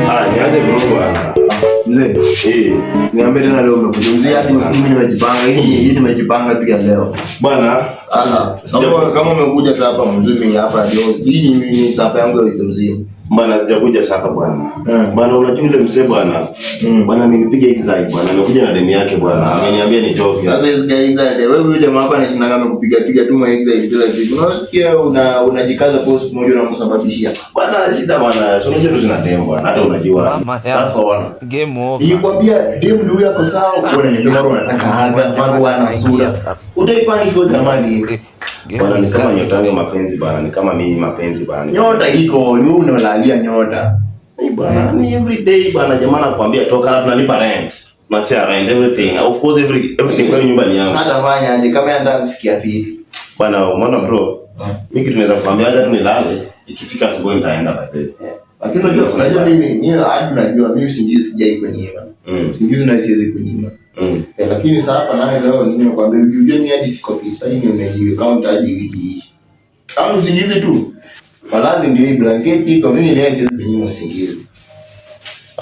Ah, nianze bro bwana. Mzee, Eh, niambie tena leo umekuja. Mzee, hadi mimi nimejipanga. Hii nimejipanga tu ya leo. Bwana, Ala, kama umekuja tu hapa mzee, hapa ndio. Hii ni sapa yangu ya wiki mzima. Bwana sijakuja sasa bwana. Bwana unajua yule mzee bwana. Bwana amenipiga exile bwana. Amekuja na demu yake bwana. Ameniambia nitoke. Sasa hizi guys exile, wewe yule jamaa hapa anashinda kama kupiga piga tu ma exile kila siku. Unasikia unajikaza post moja unamsababishia. Bwana shida bwana. Si unajua tu sina demu bwana. Hata unajua. Sasa wana. Game over. Nikwambia demu ndio huyo ako sawa, uone ni mara unataka haga, mara wana sura. Utaipani jamani. Bwana ni kama nyota yangu mapenzi bwana, ni kama mimi mapenzi bwana. Nyota iko, ni wewe unalalia nyota. Ni bwana, ni every day bwana, jamaa nakwambia toka na tunalipa rent. Na share rent everything. Of course everything kwa nyumba ni yangu. Sasa fanya aje kama anataka kusikia fiti. Bwana umeona bro? Mimi kitu naweza kukwambia hata tu nilale, ikifika asubuhi nitaenda by the way. Lakini unajua mimi hadi najua mimi usingizi sijai kunyima. Usingizi na siwezi kunyima. Lakini sasa hapa naye leo nimekwambia unajua mimi hadi siko fit. Sasa hivi nimejiweka count hadi wiki hii. Kama usingizi tu. Malazi ndio hii blanketi iko, mimi naye siwezi kunyima usingizi.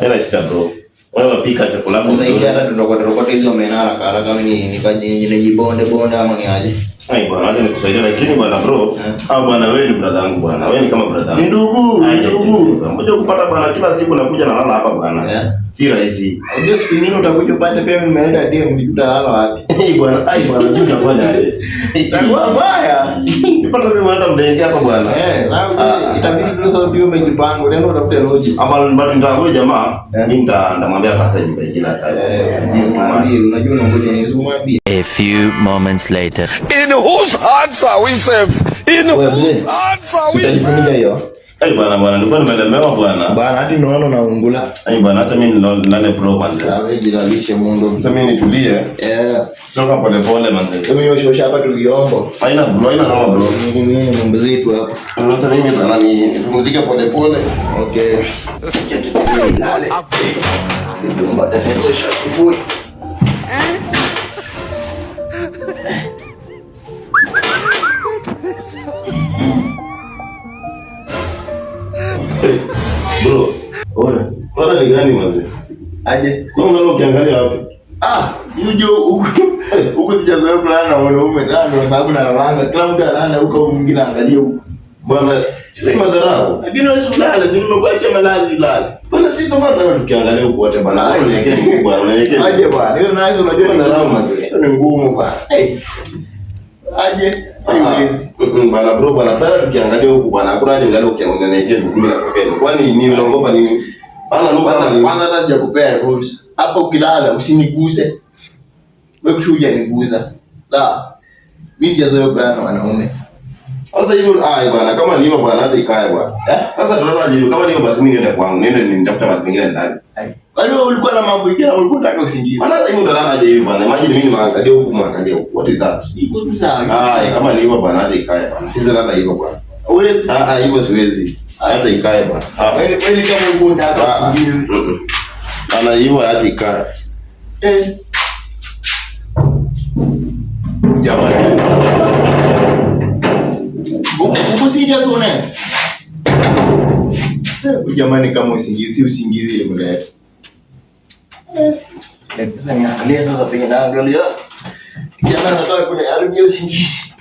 Haina shida bro. Wewe pika chakula Sasa hivi hata tunakuwa hizo menara kara kama ni nikaje nijibonde bonde ama ni aje. Ai bwana, acha nikusaidie lakini bwana bro, ah bwana wewe ni brother yangu bwana. Wewe ni kama brother yangu. Ni ndugu, ni ndugu. Ngoja kupata bwana kila siku nakuja nalala hapa bwana. Si rahisi. Unajua siku nyingine utakuja upate pia mimi nimeleta demu utalala wapi? Eh bwana, ai bwana, sio utafanya aje? Itakuwa mbaya. Nipata mimi mwana mdenge hapa bwana. Sababu itabidi tu sasa pia umejipanga, unaenda utafute lodge. Ama bado nitaambia jamaa, mimi nitamwambia atafute nyumba nyingine akae. Mwambie, unajua unangoja nini, mwambie. A few moments later. In whose hands are we safe? In whose hands are we safe? Utajifunika hiyo. Ai bwana bwana, nilikuwa nimelemewa bwana. Bwana hadi naona unaungula. Ai bwana, hata mimi nilale bro kwanza. Sawa, jilalishe mundu. Sasa mimi nitulie. Toka pole pole manze. Mimi yoshosha hapa tu vyombo. Haina bro, haina noma bro. Nini mambo zetu hapa. Sasa mimi bwana nipumzike pole pole. Okay. Lale. Jumba tatosha asubuhi. Bro, Oya. Bwana ni gani manze? Aje. Sio unalo ukiangalia wapi? Ah, yujo huku huku sijazoea kulala na wanaume sana kwa sababu nalalanga. Kila mtu analala huko mwingine angalia huko. Bwana, si madharau. Lakini wewe ulale, si nimekuacha malazi ulale. Bwana si ndo maana tukiangalia huko wote bwana. Unaelekea huko bwana, unaelekea. Aje bwana, hiyo nazo unajua ni Madharau manze. Hiyo ni ngumu bwana. Hey. Aje. Haiwezi. Bwana bro bwana, bwana tukiangalia huku bwana, hakuna haja ulale ukiangalia miguu na pembeni. Kwani ni unaogopa nini? Bana nuka kama Kwanza hata sijakupea ruhusa. Hapo ukilala usiniguse. Wewe kushuja niguza. La. Mimi sijazoea kulala na wanaume. Sasa hivyo ai bwana, kama ni hivyo bwana, acha ikae bwana. Sasa tunaona je, kama ni hivyo basi mimi niende kwangu, niende nitafuta mahali pengine ndani. Kwani wewe ulikuwa na mambo mengine au ulikuwa unataka usingizi? Maana sasa hivi utalala aje hivi bwana? Imagine mimi nimeangalia huku mwangalia huku. What is that? Iko tu sawa. Ai, kama ni hivyo bwana, acha ikae bwana. Siwezi lala hivyo bwana. Huwezi. Ah, hivyo siwezi. Acha ikae bwana. Wewe kama ulikuwa unataka usingizi. Bana hivyo acha ikae. Jamani. Uko serious una? Jamani kama usingizi usingizi ile mleta. Sasa niangalie sasa penye naangalia. Kijana anataka kuniharibia usingizi.